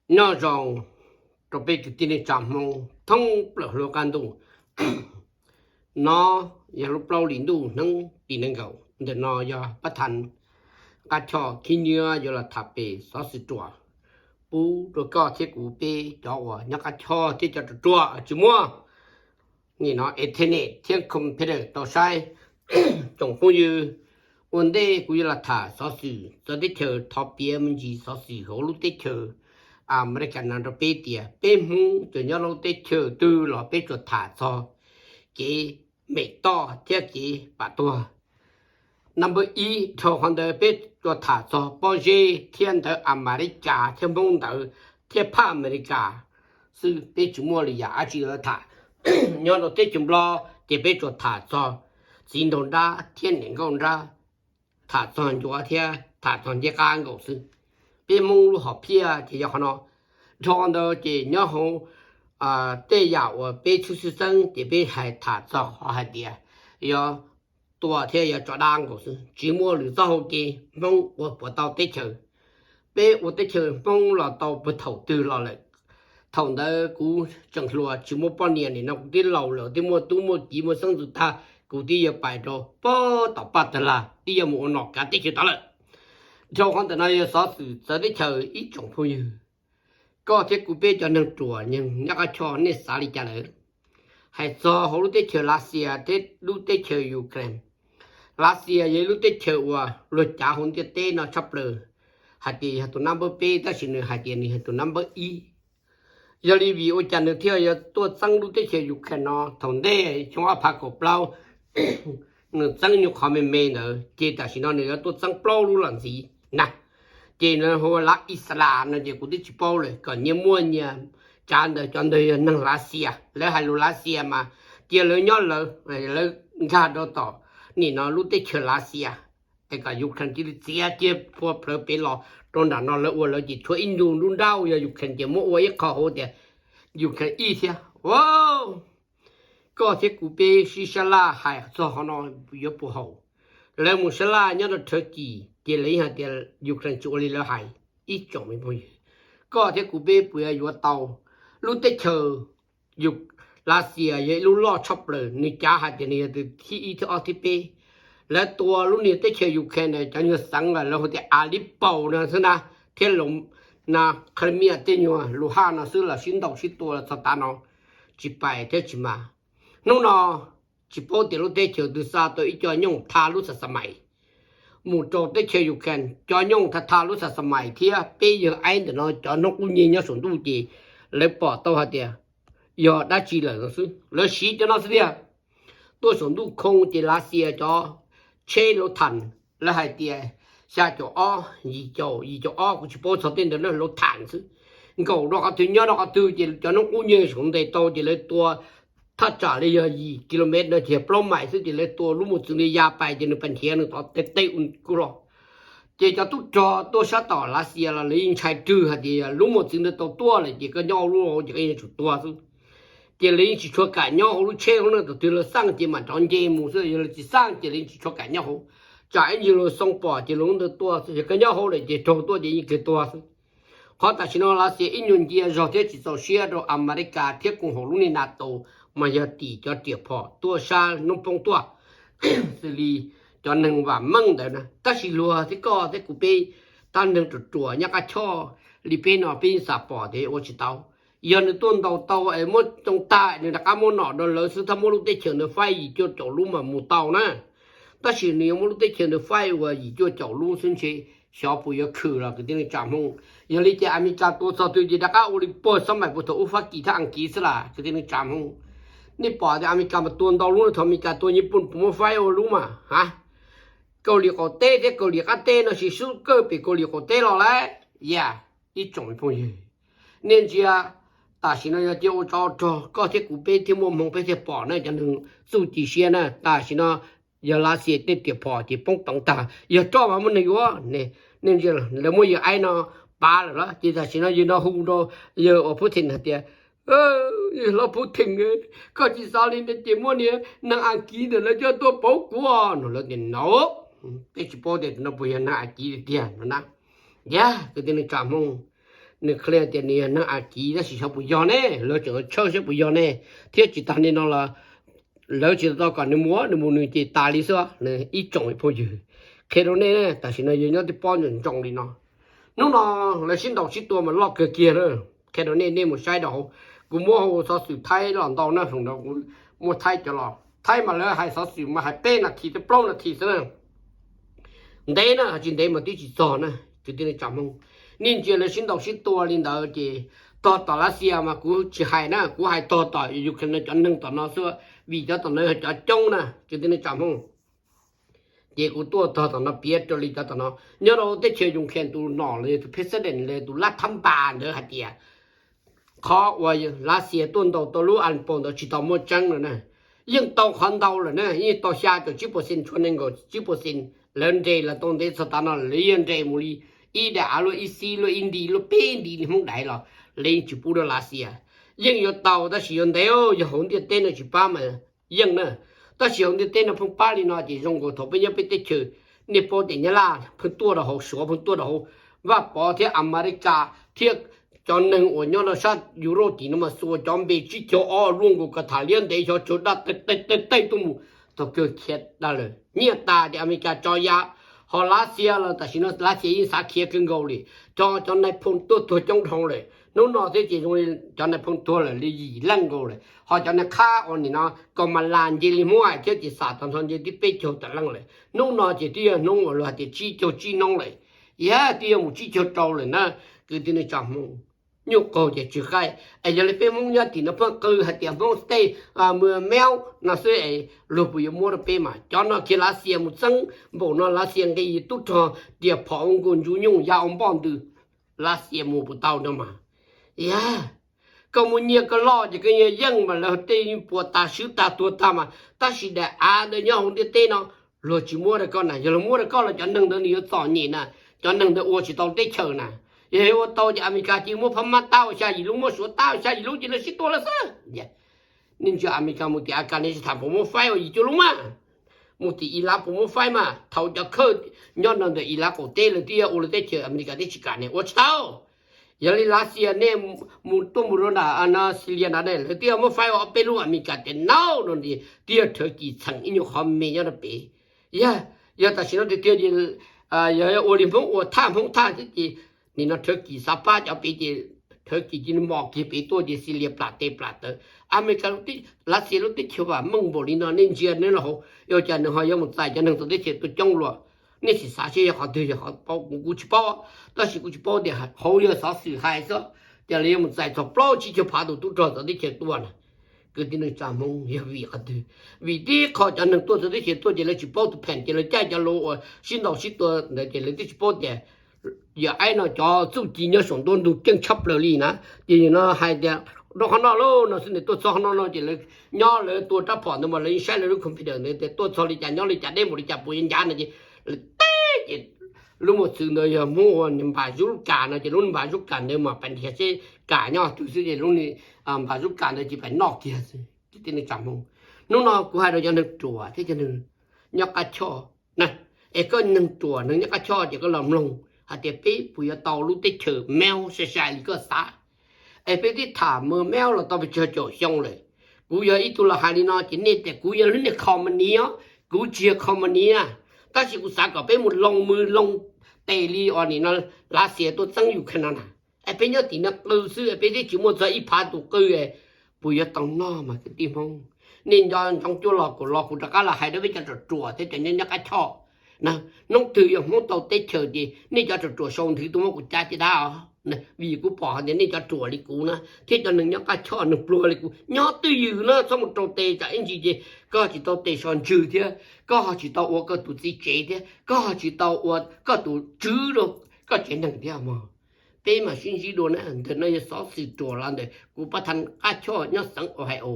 Nyob zoo rau peb kwv tij neej tsa Hmoob thoob plaws hluav qab ntuj. No yog lub plaub hlis ntuj hnub tim nees nkaum, ntawm no yog pab thas qab choj khib nyiab yuav los tham pem xov xwm ruam pub rau koj thiab kuv peb cov uas nyob qab choj thiab cov ruam ruam tsis muaj nim no internet thiab computer tau saib. Tsoom phooj ywg, ua ntej kuv yuav los tham xov xwm txawv teb chaws, thov piav me ntsis xov xwm hauv lub teb chaws Amelikas no rau peb tias peb Hmoob tseem nyob lub teb chaws twg los peb tsuas tham txog kev mem toj thiab kev pam tuag. Number ib, dhau qhov ntawd peb tsuas tham txog pob zeb thiab ntawv Amelikas thiab Hmoob ntawd thiab phaj Amelikas xwb, peb tsis muaj lwm yam dab tsi lawv tham. Nyob rau teb chaws Nplog ces peb tsuas tham txog txiv nraug nrab thiab niam nkauj nrab, tham txog ncuav thiab tham txog ncej qab nkaus xwb. Peb Hmoob lub hom phiaj ces yog qhov no. Dhau ntawd ces nyob hauv tej yam uas peb tshwj xeeb ces peb hais tham txog qhov hais tias yuav tua thiab yuav tso dab nkaus xwb, tsis muaj lwm txoj hau kev Hmoob ua puas tau teb chaws. Peb ua teb chaws Hmoob los tau puag thaum twg los lawm. Thaum ntawd kuv tseem hluas tsis muaj poj niam, nim no kuv twb laus lawm, twb muaj tub muaj kiv muaj xeeb ntxwv tag, kuv twb yuav pais rau pog tom paj tag lag, twb yuav mus ua nom kav teb chaws tod lawm. Dhau qhov ntawm no yog xov xwm txawv teb chaws ib tsoom phooj ywg. Koj thiab kuv peb cov neeg ruam nyob qab choj nej xav li cas lawm? Hais txog hauv lub teb chaws Lav Xias thiab lub teb chaws Ukraine. Lav Xias yog ib lub teb chaws uas luag cav hauv ntiaj teb no tshaj plaws hais tias yog tus nab npawb peb, tab sis nws hais tias nws yog tus nab npawb ib. Yog li vim ua cas nws thiaj yuav tuaj txeeb lub teb chaws Ukraine no? Thaum ntej xyoo ob phav kaum plaub nws txeeb nyuag qhov me me ntawd, ces tam sim no nws yuav tuaj txeeb plaub lub los ntxiv na. Ces nws hu ua Lav Ixalas no ces kuv twb tsis paub lawm, kom nyias muaj nyias tsav ntawd, cov ntawd yog neeg Lav Xias, lawv hais lus Lav Xias mas cia lawv nyob lawv, lawv nkag rau tom nim no lub teb chaws Lav Xias, es kom Ukraine cia li txiav cia phua plawv pem los rau nram no, lawv ua lawv ces tshuav ib ntu nruab nrab uas yog Ukraine ces muab ua ib qho hauv tias Ukraine ib thiab. Koj thiab kuv peb sib sab laj hais txog qhov no yuav puas haum? Lawv mus sab laj nyob rau Turkey ces lawv yeej hais tias Ukraine tsis ua li lawv hais. Ib tsoom me phooj ywg, koj thiab kuv peb puas yuav yuav tau? Lub teb chaws Lav Xias yog ib lub loj tshaj plaws, nws cav hais tias nws yog tus thib ib thib ob thib peb. Lawv tua lub niag teb chaws Ukraine cov nyuag xeev lawv hu tias Aleppo no xwb na, thiab Crimea tej nyuag Luhansk no xwb los sib ntaus sib tua los txog tav no, tsis pais thiab tsis mas. Hnub no tsis paub tias lub teb chaws twg xa tau ib co nyooj tha lub xam xam mais mus rau teb chaws Ukraine, cov nyooj tha tha lub xam xam mais thiab peb yawg aib ntawm no cov noob qub nyeg nyob saum ntuj ces lawv pom tau hais tias yog dab tsi lawm no xwb, lawv siv cov no xwb tiag. Tuaj saum ntuj khoo ces Lav Xias cov tsheb lub thas, lawv hais tias xya caum ob, yim caum, yim caum ob, kuv tsis paub txog tej ntawd, lub thas xwb. Nkaum rau qhov twg nyob rau qhov twg ces cov noob qub nyeg saum ntes tau ces lawv tua thaj tsam li yog yim kilomev no ces plaub mais xwb ces lawv tua lub mos txwv ntawd ya pais ces nws pais nrhiav nws tod tej tej u kuj los. Ces cov tub rog tuaj sab tom Lav Xias los lawv yeej ntshai rwg hais tias lub mos txwv ntawd tau tuaj lawm ces koj nyob hauv lub ces koj yeej tsum tuag xwb. Ces lawv yeej tsis tshua kam nyob hauv lub tsheb hauv no, thaum twg lawv xaj ces mam rov nce mus xwb, yog lawv tsis xaj ces lawv yeej tsis tshua kam nyob hauv. Tsam ib ntsis luag xoo pom ces luag ntawd tuaj xwb, yog koj nyob hauv lawm ces raug tuaj ces yeej kawg tuag xwb. Qhov tam sim no Lav Xias ib nyuag ncia zog thiab tsis txaus siab rau Amelikas thiab koom haum lub niag NATO, mas yog tim cov riam phom tuaj sab hnub poob tuaj, xws li cov neeg vam meej ntawd na. Tab sis luag thiab koj thiab kuv peb tab neeg ruam ruam nyob qab choj li peb no peb yeej xam pom tias ua tsis tau. Yog nws tuaj ntaus tau es muab tsoo tag nws rov qab muab nom rau lawv xwb, txhob muab lub teb chaws ntawd faib yim cuaj caum lub mas mus tau na. Tab sis nws yuav muab lub teb chaws ntawd faib ua yim cuaj caum lub xwb ntshe xyov puas yuav khwm los kwv tij neej tsa Hmoob. Yog li ces Amelikas tua txog twg ces rov qab ua li puag xob mais puag thaum ub Fab Kis thiab Askiv xwb las kwv tij neej tsa Hmoob. Nej pom tias Amelikas mas tua ntau lub no, thaum Amelikas tua Nyij Pooj puas muab faib ua lub mas ha? Kaus Lim qaum teb thiab Kaus Lim qab teb no sis sub kawj pem Kaus Lim qaum teb los lawm. Yam ib tsoom phooj ywg, nej ntsia, tam sim no yog cia ua tsov rog koj thiab kuv peb thiaj muaj hmoo peb thiaj pom na cov neeg txuj ci siab na. Tam sim no yog Lav Xias tej riam phom ces poob peev tag, yog roj mas muaj neeg yuav. Nej ntsia, lawv muab yawg aib no pav lawm los ces tam sim no yawg no hu rau yawg uas Putin hais tias, hlob Putin, koj tsis xav li ntawd ces muaj niag neeg Askiv ntawm lawv coj tuaj pauv kuv no. Lawv tias no, peb tsis paub tias no puas yog neeg Askiv tiag no na. Yam kwv tij neej tsa Hmoob, Nws qhia tias nws yog neeg Akiv tab sis xyov puas yog ne, lawv tseem tshawb saib puas yog ne, thiab tsis tas li no los lawv tsis tau kom nws mus, nws mus nws ces tas li xwb. Ib tsoom phooj ywg, qhia rau nej, tam sim no yog nyob twb pob ntsoos ntsoos li no. Hnub no lawv sib ntaus sib tua mas loj kawg kiag na. Qhia rau nej, nej mus saib rau hauv, kuv muab hauv xov xwm Thaib los ntau na, hloov ntawd kuv muab Thaib cov los, Thaib mas lawv hais xov xwm mas hais peb nas this thiab plaub nas this xwb na. Ntev na, tsis ntev mas twb tsis txog na, kwv tij neej tsa Hmoob. Nej ntsia lawv sib ntaus sib tua li ntawd ces tog tom Lav Xias mas kuv tsis hais na, kuv hais tog tom Ukraine cov neeg tom no xwb, vim cov tom no yog cov coob na, kwv tij neej tsa Hmoob. Ces kuv tuaj tog tom no piav raws li cov tom no. Nyob rau teb chaws Ukraine tus nom los yog tus president los tus lab thab npas ntawd hais tias qhov uas Lav Xias tuaj ntaus tau lub Aleppo ntawd tsis tau muaj tseeb lawm na. Yeej tau qhov ntau lawm na, yeej tau xya caum tsib percent txhua nees nkaum tsib percent. Lawv nres los tau ntev txog tav no lawv yeej nres mus li ib daim av luaj ib xib luaj ib nti luaj peb nti li Hmoob daiv los lawv yeej tsis pub rau Lav Xias. Yeej yuav tau tab sis yuav ntev, yog hauv ntiaj teb no tsis pab mas yeej na. Tab sis hauv ntiaj teb no pheej pab li no ces zoo nkaus thaum peb nyob peb teb chaws, nej paub tias Nyab Laj pheej tuaj rau hauv, Suav pheej tuaj rau hauv, Vaj Pov thiab Amelikas thiab cov neeg uas nyob rau sab Europe tim no mas xuas cov npe tsib caug ob luaj nkaus ko tham liab ntev xyov tsawg daj tej tej tuaj mus, thaum kawg khiav daj lawm, nyiaj tas ces Amelikas tso ya. Ho Lav Xias los tam sim no Lav Xias yeej xav khiav kawg nkaus li, tso cov nais phoo tuaj tuag coob dhau lawm. Hnub no thiab ces zoo li cov nais phoo tuag lawm li yim leej nkaus lawm, ho cov nais qhab uas nim no kaus mas las nce li Hmoob hais thiab ces xam tag nrho nce twb peb caug tawm leej lawm. Hnub no ces twb yog hnub uas luag hais tias tsib caug tsib hnub lawm, yog twb yuav mus tsib caug rau lawm na, kwv tij neej tsa Hmoob. Nyuj qaug ces tsw qaij, es yog li peb Hmoob nyob tim no pheej qw hais tias Hmoob state, mus meob no xwb es luag puas yuav muab rau peb mas. Cov no kiag Lav Xias mus txeeb npaum no, Lav Xias nqis tub rog riam phom ua nkaus ntsuj nyuj ya ua npoj ntws, Lav Xias mus puas tau no mas. Yog koj muaj nyiaj koj loj ces koj yeej yeej mas lawv tej puas tag swb tag tuag tag mas, tab sis daim av ntawd nyob hauv ntiaj teb no luag tsis muab rau koj na. Yog luag muab rau koj los cov neeg ntawd nws yuav txom nyem na, cov neeg ntawd ua tsis tau teb chaws na. Yog ua tau ces Amelikas cia muab Phab Mab tab ua xya yim lub, muab Suav tab ua xya yim lub ces lawv sib tua lawm xwb. Nej ntsia Amelikas mus tim Afghanistan puas muab faib ua yim cuaj lub mas? Mus tim Iraq puas muab faib mas? Thaum cov khawj nyob no ntawm Iraq qaum teb lawv twb yuav ua lawv teb chaws, Amelikas twb tsis kam ne, ua tsis tau. Yog li Lav Xias nej mus tuaj mus rau nram no Syria no ne, lawv twb yuav muab faib ua ob peb lub, Amelikas tias no no, twb yog Thawv Kis txheem ib nyuag qhov me nyob rau pem. Yog, yog tam sim no tiag tiag ces yog ua li Hmoob ua thaj Hmoob thaj xwb ces nim no Thawv Kis xav pab cov pem ces Thawv Kis cia li mos kiag pem tuaj ces Syria plam tes plam taw. Amelikas, Lav Xias lub teb chaws vam meej npaum li no nej ntsia neb los hauv, ua cas nws ho yuav mus txais cov neeg txawv teb chaws tuaj coob luaj? Nej sim xav seb yog qhov twg, yog qhov paub kuv tsis paub, tab sis kuv tsis paub tias hauv yog xov xwm hais xwb, ces lawv yuav mus txais txog plaub tsib caug phav tus tub rog txawv teb chaws tuaj na. Kwv tij neej tsa Hmoob, yog vim qhov twg? Vim tib qho cov neeg tuaj txawv teb chaws tuaj ces lawv tsis paub tus phem ces lawv caij cov lus uas sib ntaus sib tua ntawd ces lawv twb tsis paub tias yog aib no cov txuj ci nyob saum ntuab ntug keej tshaj plaws li na. Ces yog no hais tias rau qhov no lauj no xwb, nws tuaj txog qhov no no ces lawv nyob lawv tua rab phom ntawd mas lawv yeej saib lawv lub computer ntawd tias tuaj txog li cas nyob li cas deb npaum li cas puas yuav ncav no ces lawv teb ces lub mos txwv ntawd yog Hmoob ua npas zub lub kas no ces lub npas zub kas ntawd mas pais nrhiav seb kas nyob twg xwb ces lub npas zub kas ntawd ces pais noj kiag xwb. Kwv tij neej tsa Hmoob, hnub no kuv hais rau cov neeg ruam thiab cov neeg nyob qab choj na, es koj neeg ruam neeg nyob qab choj ces koj los mloog hais tias peb puas yuav tau lub teb chaws meob sai sai li koj xav. Es peb twb tham mus meob los tau pes tsawg caum xyoo lawm. Kuv yog ib tug los hais li no ces nej tias kuv yog lub niag company os, kuv tsis yog company na, tab sis kuv xav kom peb mus loo mws loo tes li os nim no Lav Xias tuaj txeeb Ukraine no na. Es peb nyob tim no qw xwb es peb twb tsis muaj txog ib phav tus qw, puas yuav tau noj mas kwv tij Hmoob? Nej nco ntsoov cuaj los kaum los kuv rov qab los hais rau peb cov ruam ruam thiab cov nyob nyob qab choj na. Hnub twg yog Hmoob tau teb chaws ces nej cov ruam ruam sau nthwv tuaj muab kuv cab caj dab os, vim kuv pom hais tias nej cov ruam li kuv na thiab cov neeg nyob qab choj neeg pluag li kuv nyob twj ywm na, txhob mus rau tes tsam ib ntsis ces koj tsis tau tes so ntswg thiab koj ho tsis tau ua koj tus txiv tsev thiab koj ho tsis tau ua koj tus tswv rau koj tsev neeg thiab mog. Peb mam sib ntsib dua na. Ntawm no yog xov xwm ruam los ntawm kuv pab thaj qab choj nyob xeev Ohio.